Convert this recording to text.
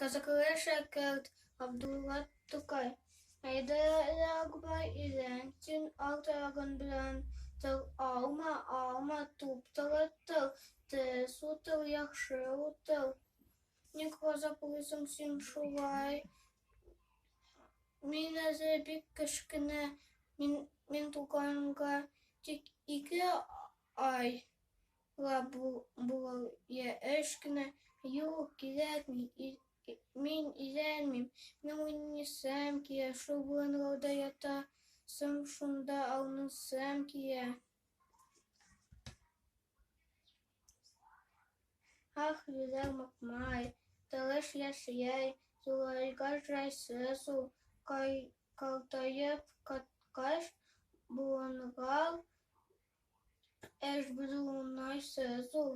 Кызыклы шәкерт Габдулла Тукай. Әйдә, Акбай, өйрән син арт аягың белән тор, аума, аума, туп-туры тор, төз утыр, яхшы утыр. Ник газаплыйсың син шулай? Мин әле бик кечкенә, мин, мин туганга тик ике ай ла булыр, я өч кенә. Юк, кирәкми, мин өйләнмим. Минем уйныйсым килә, шул болынларда ятасым, шунда ауныйсым килә. Ах, юләр маһмай, тырыш яшьләй, зурайгач җайсыз ул, картаеп кайткач, болынга эш белү уңайсыз ул.